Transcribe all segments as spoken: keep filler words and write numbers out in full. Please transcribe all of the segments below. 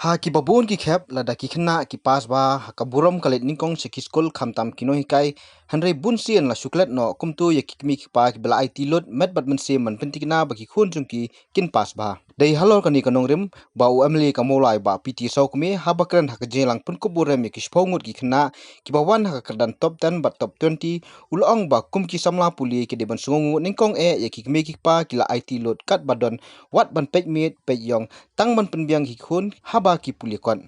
Ha kiba bun ki khep, lada ki khynnah ki pass bha ha ka burom ka leit nyngkong sha ki skul, khamtam ki nonghikai, hynrei bun sien la shu klet noh kumto ïa ki kmie ki kpa kiba la aiti lut met bad mynsiem ban pynthikna ba ki khun jong ki kin pass bha. Dei halor kane ka nongrim ba u M L A ka Mawlai, Bah P T Sawkmie, haba kren ha ka jingïalang pynkup burom ïa ki shiphew ngut ki khynnah kiba wan ha ka kyrdan top ten bad top twenty, u la ong ba kum ki samla pule ki dei ban sngewnguh nyngkong eh ïa ki kmie ki kpa ki la aiti lut katba don, wat ban peit miet peit ïong, tang ban pynbiang ïa ki khun haba ki pule kot.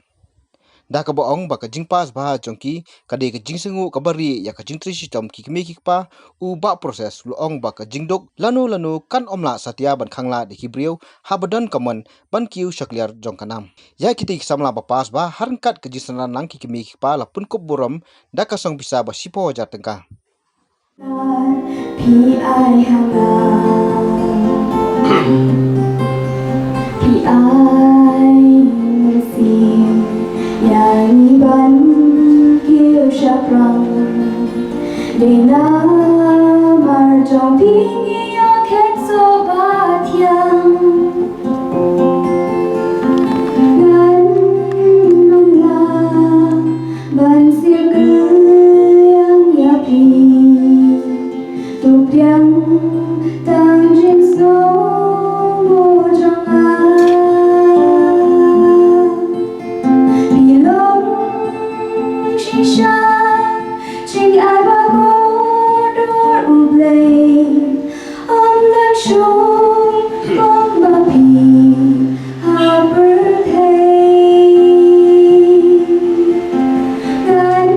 Da kaba ong ba ka jingpass bha jong ki ka dei ka jingsngewnguh kaba rieh ïa ka jingtrei shitom ki kmie ki kpa, u Bah P T Sawkmie u la ong ba ka jingduk lano lano kan ym lah satia ban khanglad ïa ki briew haba don ka mon ban kiew sha kliar jong ka nam. Ïa kitei ki samla ba pass bha, ha ryngkat ka jingsynran lang, ki kmie ki kpa la pynkup burom da ka song pisa ba shiphew hajar tyngka. Phi ai ha nga, phi ai mynsiem ïa ngi ban kiew shaphrang. Dei namar jong phi ngi ïoh khet soh ba thiang. Ngan ym lah ban siew kylliang ïa phi. To pdiang tang jingsngewnguh jong nga. Phi long shisha jingai ba kordor U Blei. Ym don shuh kumba phi ha pyrthei. Ngan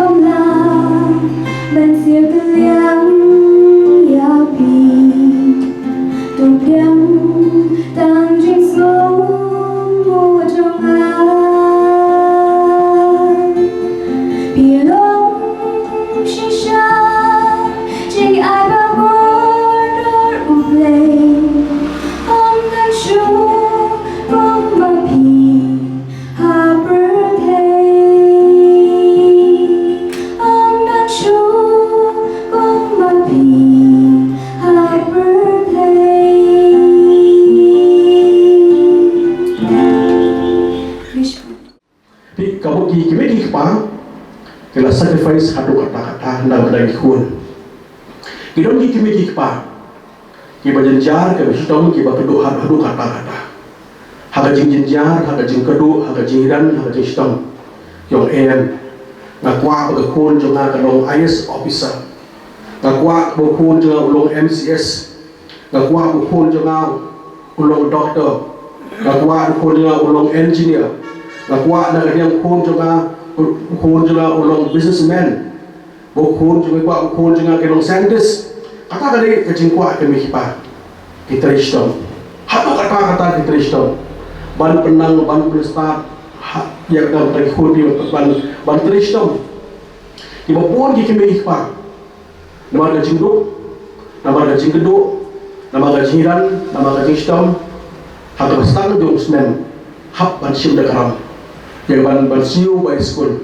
ym lah ban siew kylliang ïa phi. To pdiang tang jingsngewnguh jong nga. Phi long shisha jingai ba kordor U Blei. Ym don shuh kumba phi ha pyrthei. Ym don shuh kumba phi ha pyrthei. Phi, ka mut ki kmie ki kpa ki la sacrifice haduh katta katta na ka bynta ki khun. Ki don ki kmie ki kpa kiba jynjar, kiba shitom, kiba kduh haduh katta katta. Ha ka jingjynjar, ha ka jingkduh, ha ka jinghiran, ha ka jingshitom. Ki ong em, nga kwah ba ka khun jong nga kan long I A S officer. Nga kwah ba u khun jong nga un long M C S. Nga kwah ba u khun jong nga un long doctor. Nga kwah ba u khun jong nga un long engineer. Nga kwah na ka liang u khun jong nga, u khun jong nga un long businessman. Ba u khun jong nga, kwah ba u khun jong nga kan long scientist. Kata ka dei ka jingkwah ki kmie ki kpa. Ki trei shitom. Haduh katta katta ki trei shitom ban pynnang, ban pynstad ïa ka bynta ki khun ki, ban, ban trei shitom. Kiba bun ki kmie ki kpa, namar ka jingduk, namar ka jingkduh, namar ka jinghiran, namar ka jingshitom, ha kaba sdang jong u snem hap ban shim da ka ram ïa ka ban, ban siew bai skul,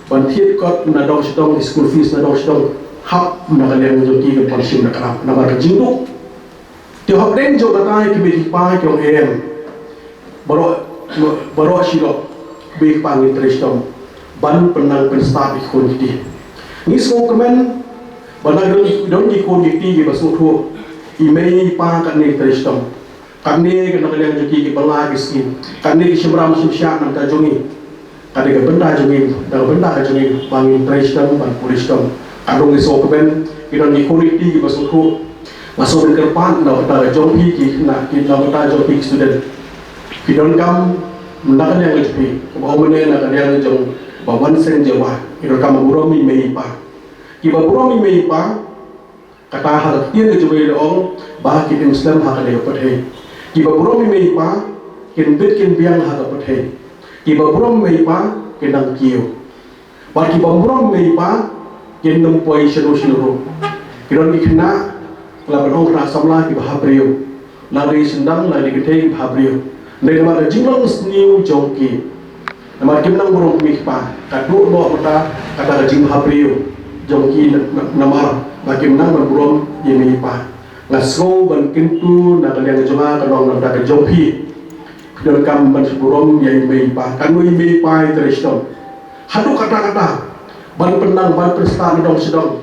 ban thied kot na dong sha dong, ki school fees na dong sha dong, hap na ka liang jong ki ka ban shim da ka ram namar ka jingduk. Te hapdeng jong kata, ki kmie ki kpa ki ong em, baroh, baroh shi lok, kmie ki kpa, ngin trei shitom ban pynnang pynstad ïa ki khun kti. Ngi sngewkmen ba na don, don ki khun ki kti kiba sngewthuh, i mei i pa, katne ki trei shitom. Katne ka na ka liang jong ki ki bylla ki skim, katne ki shimram shimshah na ka bynta jong ngi. Ka dei ka bynta jong ngi, da ka bynta ka jong ngi ba ngin trei shitom, ban pule shitom. Ka dei, ngi sngewkmen, ki don ki khun ki kti kiba sngewthuh. Nga sngewbha ban kyrpad na ka bynta ka jong phi ki, na ki, na ka bynta jong phi ki student. Ki donkam na ka liang ka jong phi, kaba ong mynne na ka liang jong Bah Wanseng Jyrwa, ki donkam burom i mei i pa. Kiba burom i mei i pa, kata ha ka ktien ka jong U Blei la ong ba kin im slem ha kane ka pyrthei. Kiba burom i mei i pa kin bit kin biang ha ka pyrthei. Kiba burom i mei i pa kin nang kiew. Bad kiba burom i mei i pa kin ym poi shano shano ruh. Ki don ki khynnah, la ban ong khynnah samla, kiba ha briew. Lada i shynrang lada i kynthei, kiba ha briew. Hynrei namar ka jinglong sniew jong ki, namar kim nang burom kmie kpa, ka duh noh mynta kata ka jingbhabriew jong ki, na-, na-, namar ba kim nang ban burom ïa i mei i pa. Nga sngew ban kyntu na ka liang jong nga, ka long na ka bynta ka jong phi. Donkam ban sburom ïa i mei i pa, katno i mei i pa i trei shitom haduh katta katta ban pynnang ban pynstad na dong sha dong.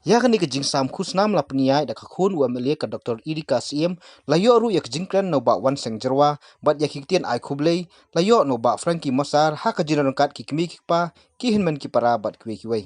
Ïa kane ka jingsam khusnam la pynïaid da ka khun u M L A ka Doctor Erika Syiem, la ïoh ruh ïa ka jingkren na u Bah Wanseng Jyrwa bad ïa ki ktien ai khublei la ïoh na u Bah Frankie Mosar ha ka jingdon ryngkat ki kmie ki kpa, ki hynmen ki para bad kiwei kiwei.